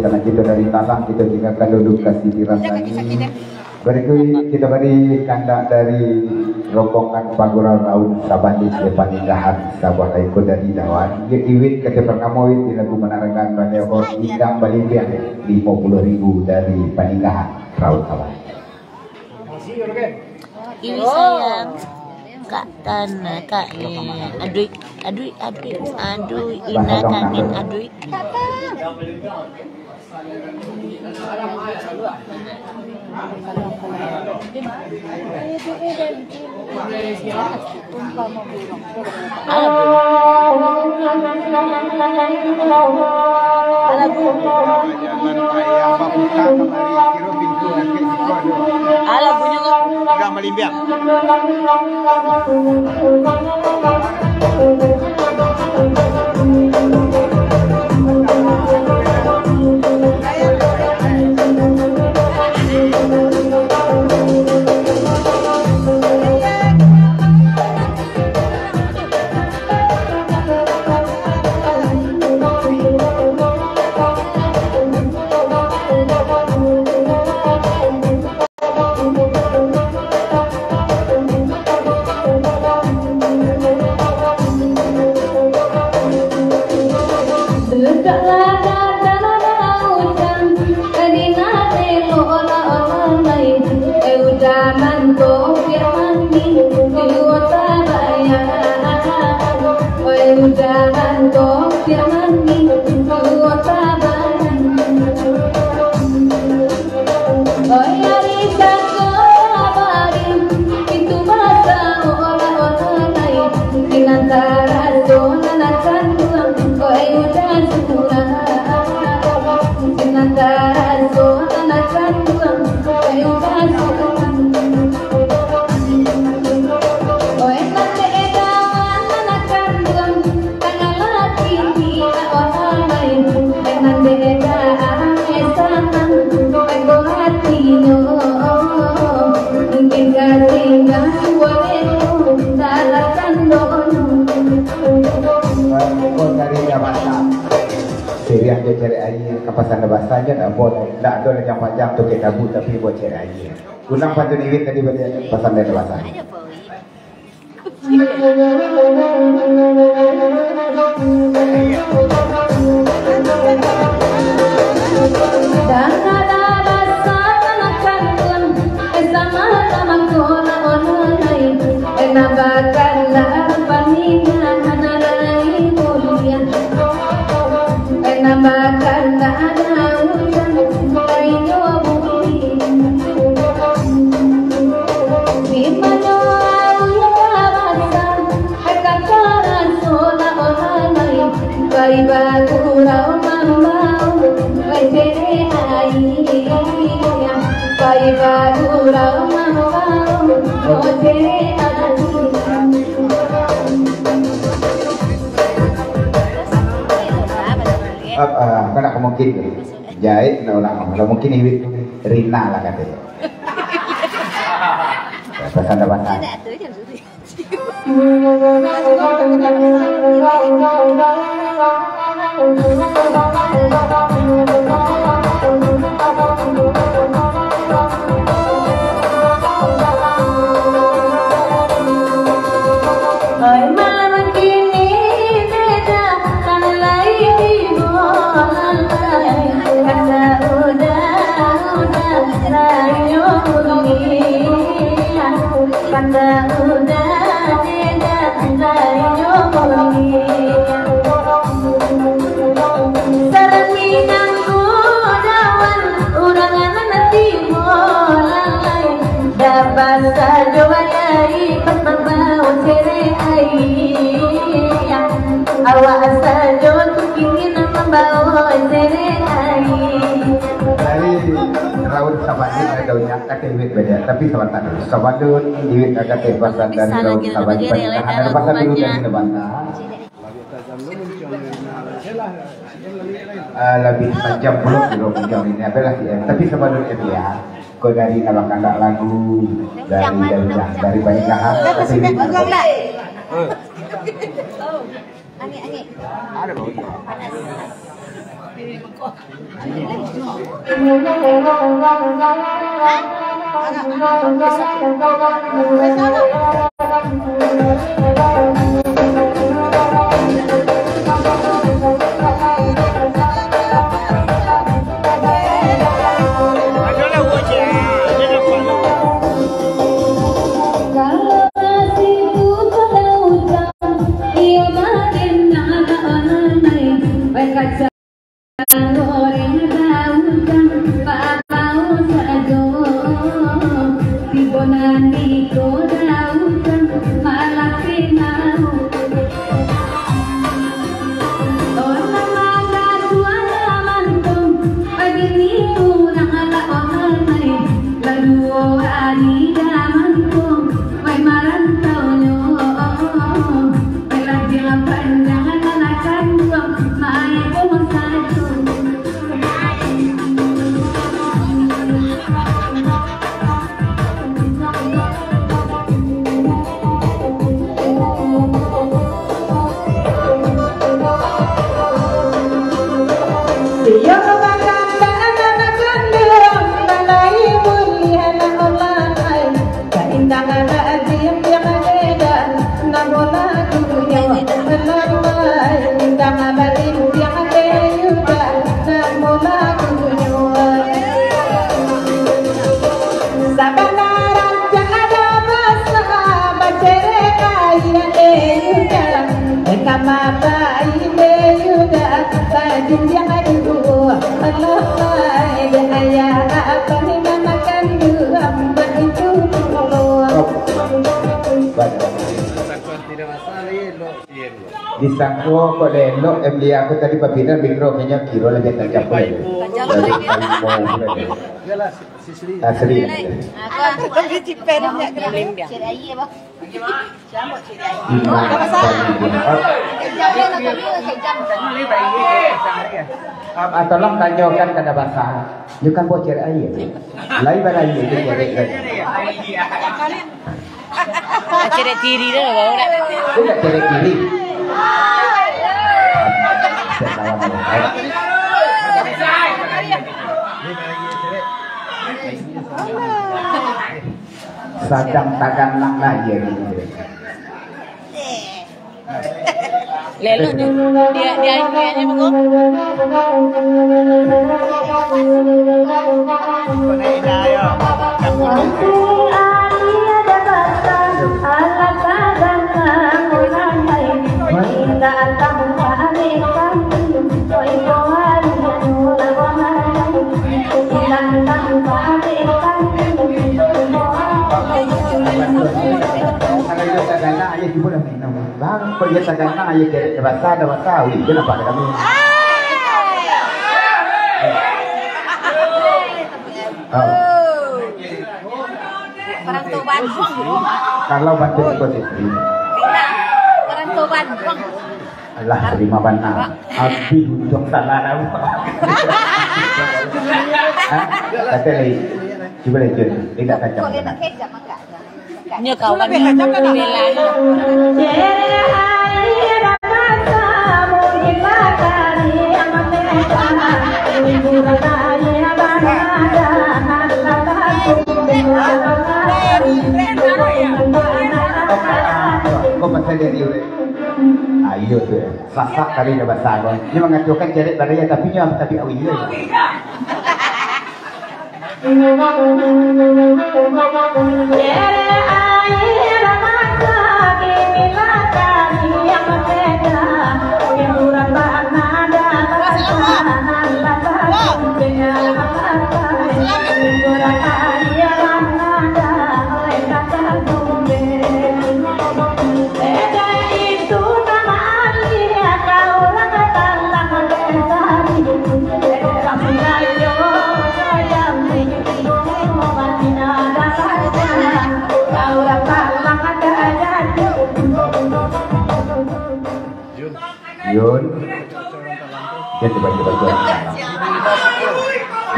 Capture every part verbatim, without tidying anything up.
Karena kita dari Talang, kita tinggalkan dulu kasih dirasani. Berikut kita beri kandak dari rombongan Pagurau Raun Sabandis di Paninggahan, sabuah lagu dari Dawan. Ye Iwin kata pertama, Win, di lagu Manarangkan Pandai Abot, Indang Balimbiang, lima puluh ribu dari Paninggahan, Raun Sabandis. Iwi sayang, kak tanah kak ni, aduik, aduik, aduik, aduik, ina kangen, aduik. Alah, bunyo ko. Udah malimbiang. Dari Dabasa. Siriah jo Carek Aia, ka Pasan Dabasa, ndak ado, ndak ado panjang-panjang tu kek tabu, tapi buat Carek Aia. Ulang pantun Iwin tadi baliak Pasan Dabasa. Ah, ah, kau nak mungkin. Jahit nak orang, kalau mungkin Iwin Rina lah katanya. Pasan Dabasa. Banyak, tapi sabanta dulu. Sabalun Iwik ka kateh pasan dari Laut Sabari, ada pasan dulu dari Lebanta. Ah, labiah panjang pulo kiro panjang ini adalah si M. Tapi sabalun M ya, ko dari kalau kandak lagu dari dari dari banyak lahan. Angek, angek. Panas. Disangko kok elok, M D A aku tadi papindah mikro, kayaknya kiro lagi tajam. Tajam. Lagi tajam. Asli. Aku, aku, aku, Ah, tolong tanyokan ka Dabasa. Nyo kan bocor aia. Lai baraia tu cerek kan. Cerek tiri dah lah, bau dah. Tu tak cerek tiri. Saya salah. Sadang taganang lah dia ni. Lelok tu. Dia, dia, dia, dia, Bang, kok dia tagana, ayo kerek Dabasa, Dabasa, wih, dia nampak kami. Ah. Kalau bantuak positif. Alah, terima bana. Abih untuak salah tahu. Hah? Kata lagi. Cuba lagi, Jun. Tidak kacau. Nyo kawan ni bela. Kau pasal dia, dia. Ah, iyo tu, eh. Sasak kali dah basah kau. Dia mangatokan cerek baraya, tapi nyo tapi awin dia. Yun. Ya, coba, coba, coba.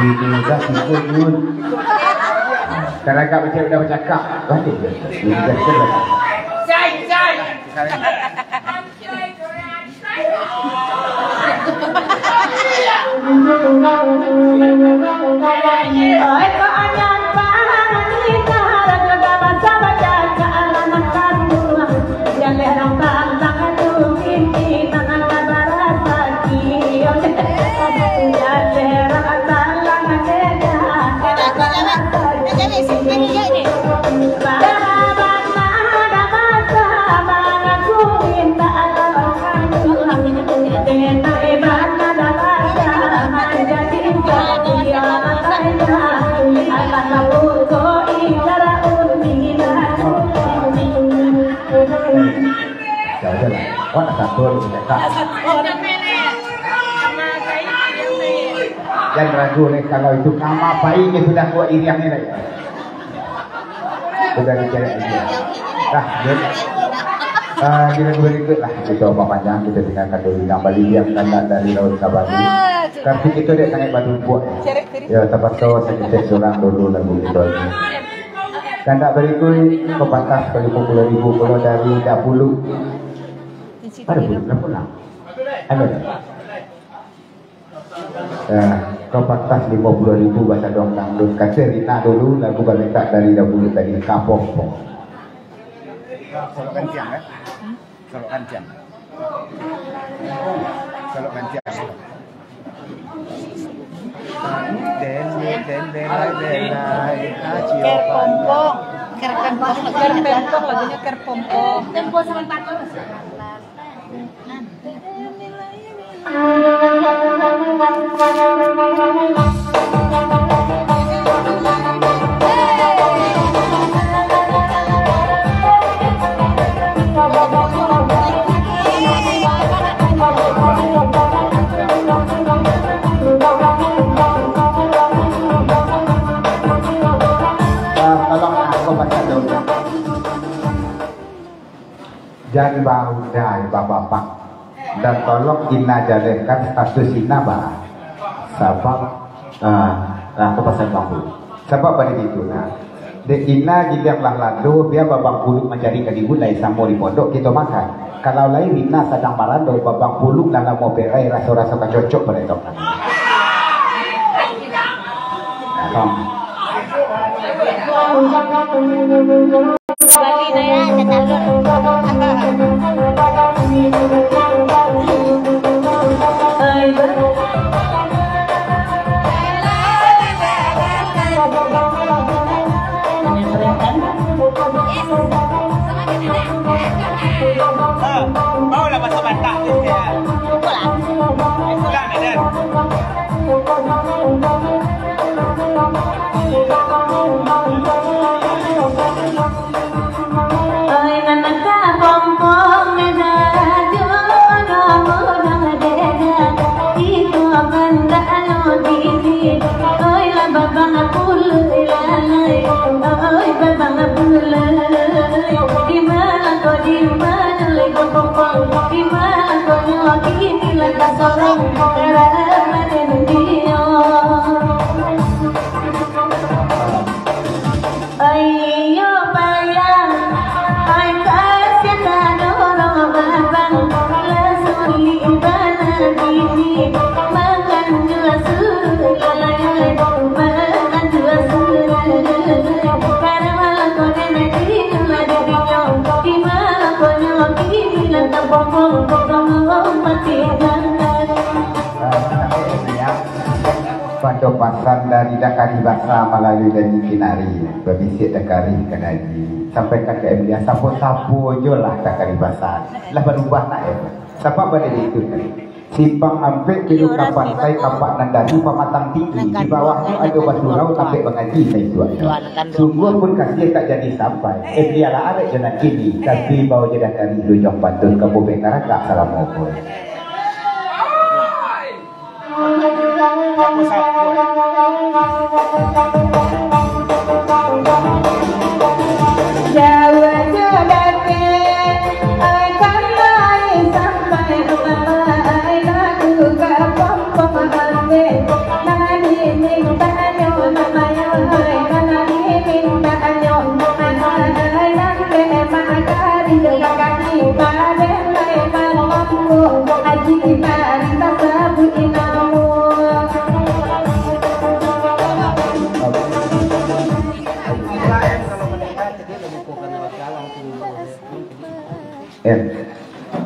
Ini dah tipu, Yun. Karena kak macam udah bercakap. Baik, ini dah coba. Jauh-jauh lah. Wah, satu, cakap. Jan ragu leh, kalau itu kama pai, sudah kuat iriang ni lai. Sudah dikerek lagi. Dah, ya. Ah, kita berikut lah. Kita papanjang, kita tinggalkan dulu. Yang Bali yang kena dari Laut Sabali. Tapi kita dia sangat badubuak. Ya, terpaksa saya kecek surang dulu lagu kita ini. Kandak barikui, ko patah ka limo puluah ribu pulo dari Dapulu. Ada puluah, berapa lah? Ada tak? Ya, ko patah limo puluah ribu bahasa dong dangdut. Kasih Rina dulu, lagu baletak dari Dapulu tadi, Kapong Pong. Kalau gantian, eh? Kalau gantian. Kalau gantian. Den, den, den, den, den, den, Ker Pompong. Ker Pompong, lagunya Ker Pompong. Ah, tolong aku baca dulu. Jan baudai babapak. Dan tolong Ina jalehkan status Ina ba. Sabab, ah, ah, aku pasal bambu. Sabab bana gitu nah. Dek Ina giliang lah lado, bia babang puluk mancari kalibu lai samo di pondok kito makan. Kalau lai Rina sadang malando, babang puluk lah lamo berai, raso-raso ka cocok pado tokan. Nah, Bali daya, tetap. Barulah masuk Batak tu, ya. Pulang, Medan. Oi, nan ka pompong, medajo, domo, domo, dega, itu kan dak lo diri. Oi, lah babang pulai, lalai. Oi, babang pulai. Di mana kau, di mana lai kau pompong? Di mana kau nyo kini lah ka sorong? Ramadan dio. Ayo payah, ai kasiah tadorong abang, lah sulik bana bini, makan jua suruik, makan jua suruik, karano lah koden aji lah dirinyo, di makonyo kini lah tapompong, tapompong pati jangan. Pado pasan dari Dakari Basa malalui Daji Kinari, babisiak Dakari ka Daji, sampaikan ka M D A, sapo-sapo jo lah Dakari Basa, lah barubah nak ya. Sabab pada itu tadi, Simpang Ampek, Pilu ka Pantai, Kapak Nan Dari, Pamatang Tinggi, di bawahnyo ado basurau, tampek bangaji saisuaknyo. Sungguah pun kasiah tak jadi sampai, M D A lah arek jo nan kini, tapi bawa jo Dakari di Ujung Pantun, ka Bubek Naraka, salam ngopoi. Jauah jo dakek, ai kamari sampai Haji Kinari tasabuik namo. Eh,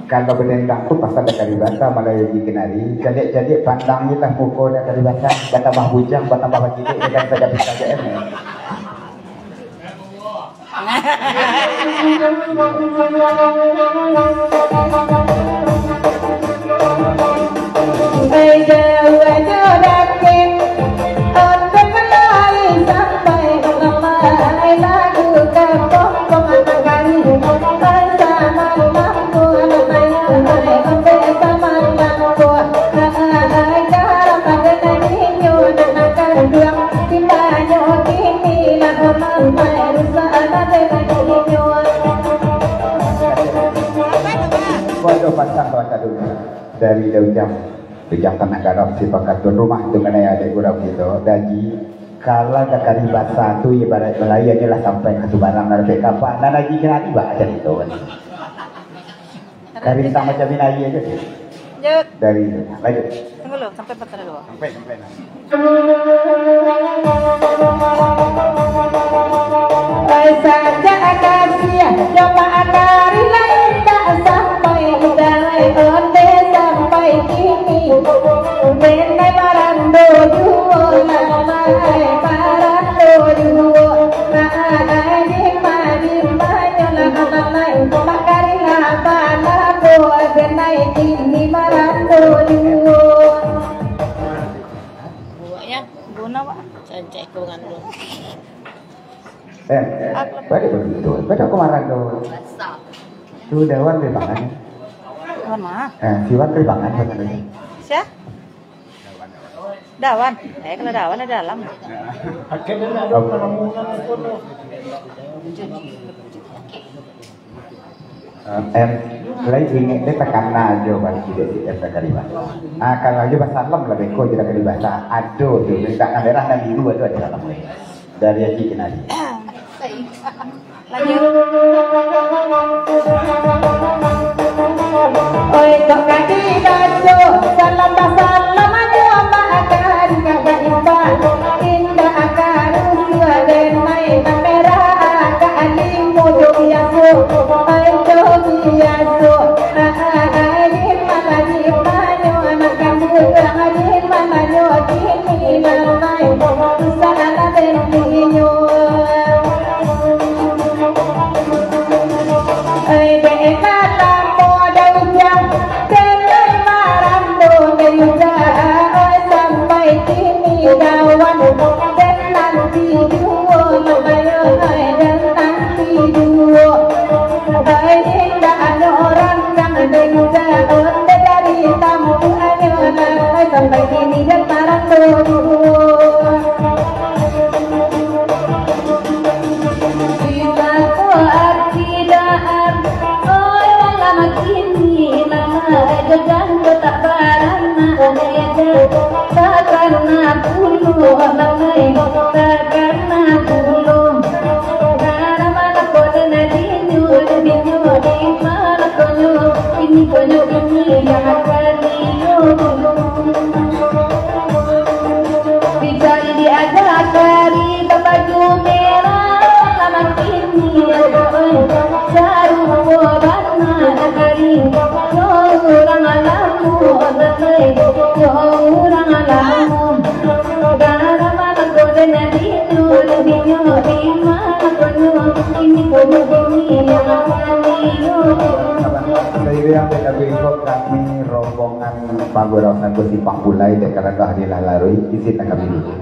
kalau badendang tu pasal dari basa Malayu Haji Kinari, cadiak-cadiak pandang je lah muko dari basa, batambah bujang, batambah bacilik, dan saja-saja, eh. Waduh, pasang kawan tadi. Dari Daujang, Daujang Tanah Garap, si Pakatun rumah tu kanai adaik urang kito. Daji, kalau dakari basa tu, ibarat Malayu je lah sampai ka subarang, dari dapek kapan. Nan Haji Kinari bak carito kan. Karintang macam ini aja je. Lanjut. Dari, lanjut. Tunggu dulu, sampai empat puluh dua. Sampai, sampai, nah. Oi, sajak kasiah, cuma kari lain tak sampai dari onde sampai kini. Denai marando juo, lamai marando juo, rai di madi manyo lamai, makari laba-labo, denai kini marando juo. Buaknyo guna, Pak. Sancak iko ngandung. Eh, pada begitu, pada kemarin tu. Tu dawan dari pangan. Dawan mana? Eh, siwan dari pangan, pangan tadi. Sia? Dawan. Eh, kalau dawan ada dalam. Akhirnya ada penemu itu. Eh, em, lai ingek deh takana jo bagi dek si em takariban. Ah, kalau ajo basalam lah beko je takariban. Ado tu, minta kamera nan biru ado, ado salam lai. Dari Haji Kinari. Lanjut. Oi, kok kadi daco, salam basalam ajo makan kagak imbang. Indak akan usuah denai kamera agak limo jo biaso. Oi, jo biaso. Aa, di mana, di manyo anak kamu, di manyo kini lamai, salah den dinyo. Oi, dek lamo Daujang, denai marando Daujang, oi, sampai kini dawan, den nanti juo, makayo, oi, den nanti juo. Oi, indak ado urang nan Daujang, onde dari tamu anyo, oi, sampai kini den marando juo. Cilako akidaan, oi, malam kini mama, jajang kota baranak, jajang takana pulo, makai takana pulo. Karana malako nan dinyo, dinyo, di malakonyo, ini konyo, ini yang akan dinyo. Dicari diaja kari babaju merah, lama kini sarupo bana kari jo urang lamo, jo urang lamo. Dalam mangko den dinyo, dinyo, di mangkonyo, ini konyo, ini yang dinyo. Sairing dengan lagu iko, kami rombongan Pagurau Sago Simpang Pulai, dek karano hari lah laruik, izinlah kami dulu.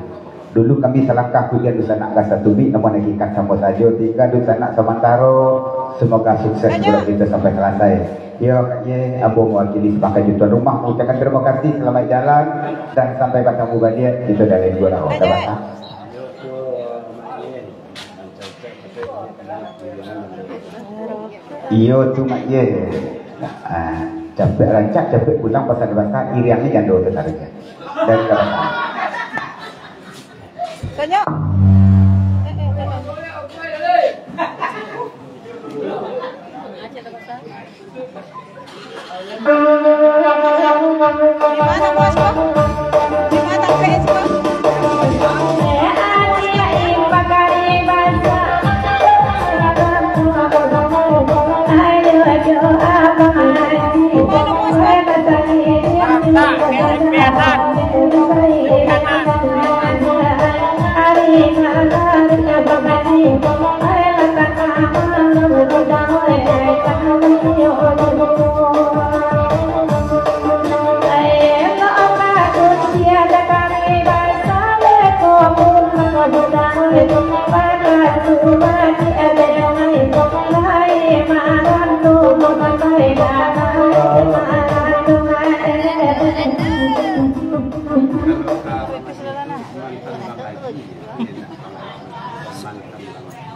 Dulu kami salangkah kuliah dunsanak ka satubik, namun hakikat samo sajo, tingga dunsanak samantaro, semoga sukses bulan kita sampai salasai. Yo, Kak Ye, ambo mawakili sabangkai jo tuan rumah, mengucapkan terima kasih, selamat jalan, dan sampai batamu baliak, kita dari dua orang. Dah, Pak. Iyo tu, Mak Ye. Ah, capek rancak, capek pulang, pasal basa, iriang ni jando tu sarunya. Dan kawan. Tanya. Di mana, Bos, kok? Di mana, Bos, kok?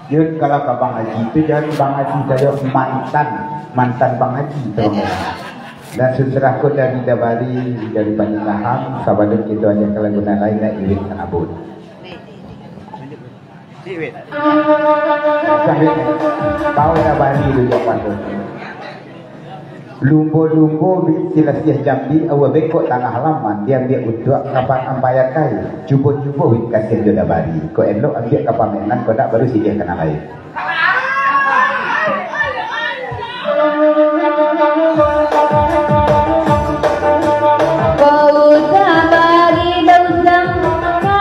Yo, kalau ka Bang Haji tu, jan Bang Haji sajo, mantan, mantan Bang Haji tu. Dan sudah ko dari Dabari, dari Banyu Lahang, sabalun kito aja ka lagu nan lain, nak Iwit Sanabun. Iwit. Bawa Dabari dulu, Pak, tu. Lumbo-lumbo bi silasiah jambi, awa bengkok tangah laman, diambiak untuak kapan ampai akai. Cubo-cubo wit kasiah jo Dabari. Kok elok ambiak ka pamenan, kok ndak baru siliah ka nan lain. Kau Dabari daudang, ka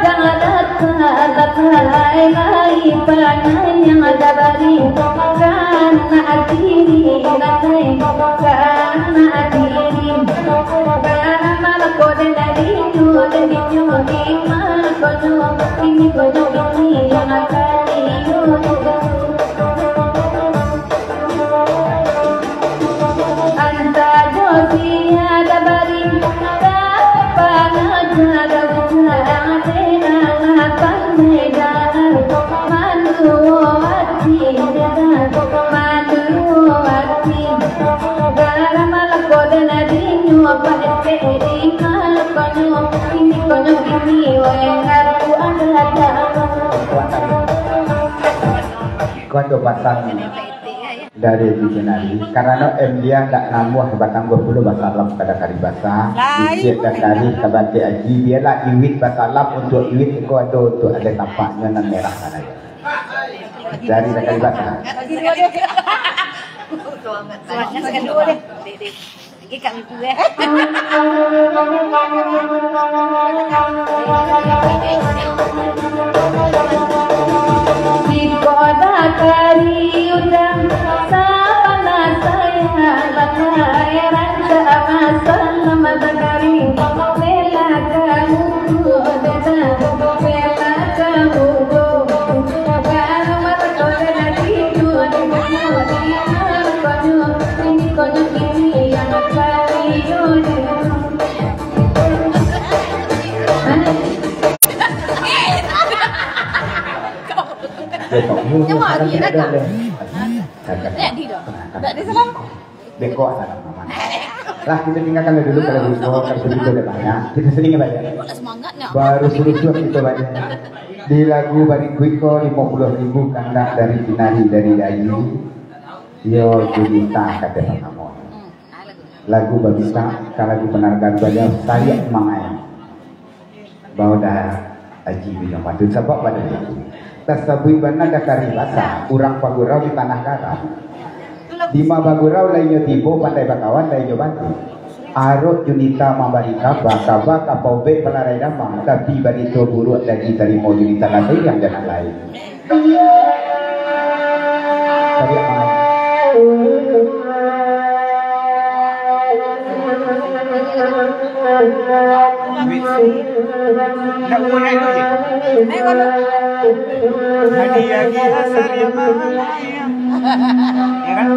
padang datang, lai-lai panyayang Dabari. Kuato pasang dari Jinari, karano M dia ndak namuah batangguah pulo basalam ka Dakari Basa. Lai. Bisiak Dakari ka Bangkek Aji, bialah Iwit basalam untuak Iwit, engkau ado untuak ado tapaknyo nan merah sana. Dari Dakari Basa. Lagi kami tu, eh. Di kota kari udang, sabana sayang, bangkai rancak masam, bangkari bela kamu tu, bela, bela kamu tu. Nyawa dia dah. Tak ada. Tak ada salah. Beko asal nama. Lah, kita tinggalkan dulu kalau beko, kalau begitu udah banyak. Kita sering baca. Baru suruh kita baca. Di lagu barikuik ko limo puluah ribu kandak dari Jinari dari Dayu. Yo, Junita kata pertama. Lagu babisa, ka lagu panargaan baliau, Sariak Mangai. Bao dah Aji Bujang Patut, sabab pado itu. Tasabuik bana Dakari Basa, urang pagurau di tanah garam. Dima bagurau lai inyo tibo, pandai bakawan lai inyo bantu. Arok Junita mambari kaba, kaba ka paubek palarai damang, tapi barito buruak Daji tarimo Junita nan sayang jo nan lain. Tadi aman. Nak umur naik dulu je. Naik baru. Hadiah di asar yang mahal. Ya kan?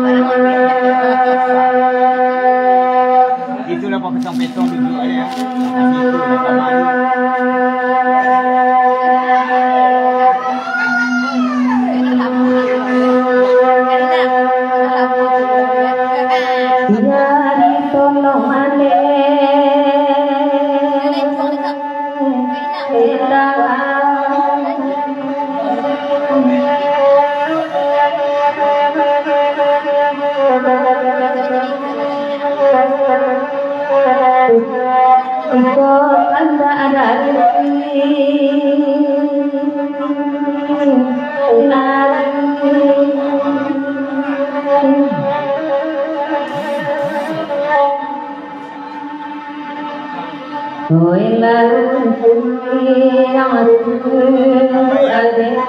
Itulah petong-petong duduk aja. Situ lah kamar. Iya, ditolong maleh. Iko kandak dari Oi, larun kuliang, adek,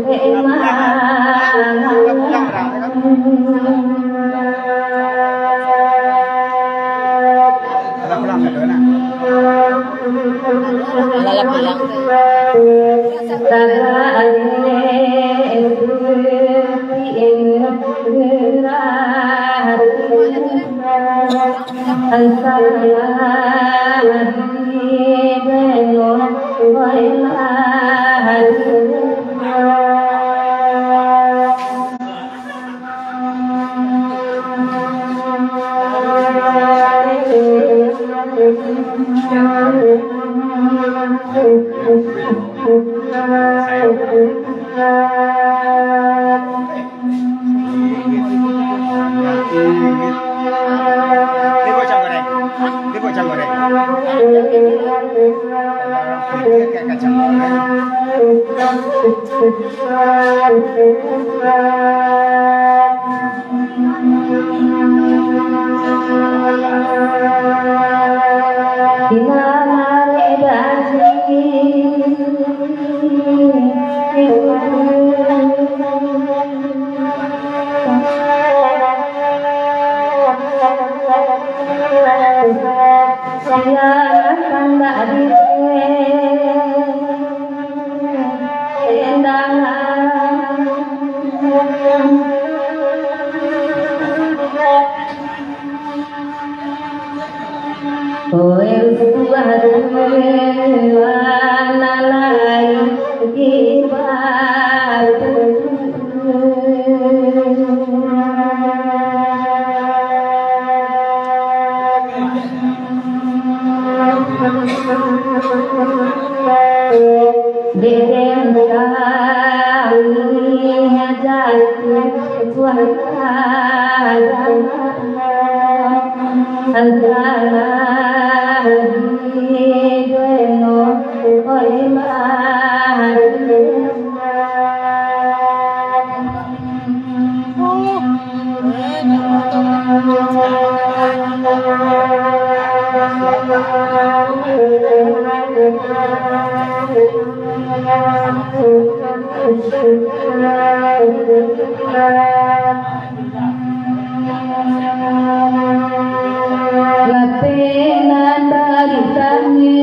dek, manang. Alah, alah, pulang. Tengok kacang goreng. Tengok kacang goreng. Tengok kacang goreng. Oi, rusuah tu, mana lai di batu. Dek den kami jatuah suara, antara di deno oleh. Lapeh nan dari kami.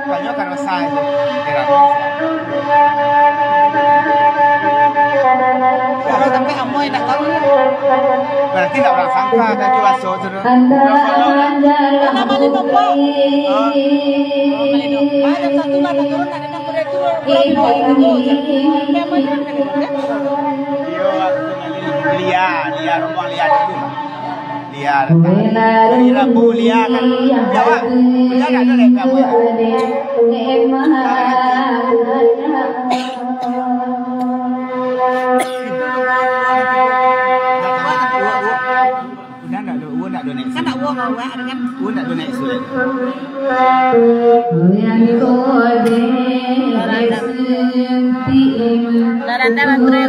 Tanyo kan besar je. Kalau sampai amoy tak tahu. Berarti tak orang sangka tadi baso tu. Anda jangan bui. Iyo, lia, lia, rombong lia dulu. Lia, lia, bu, lia kan. Lia, Wak. Lia dah ada dekat, Wak. Udah ndak do, uwo ndak do naik. Kan ndak uwo ngan awak kan? Uwo ndak do naik surat. Laranda mantri.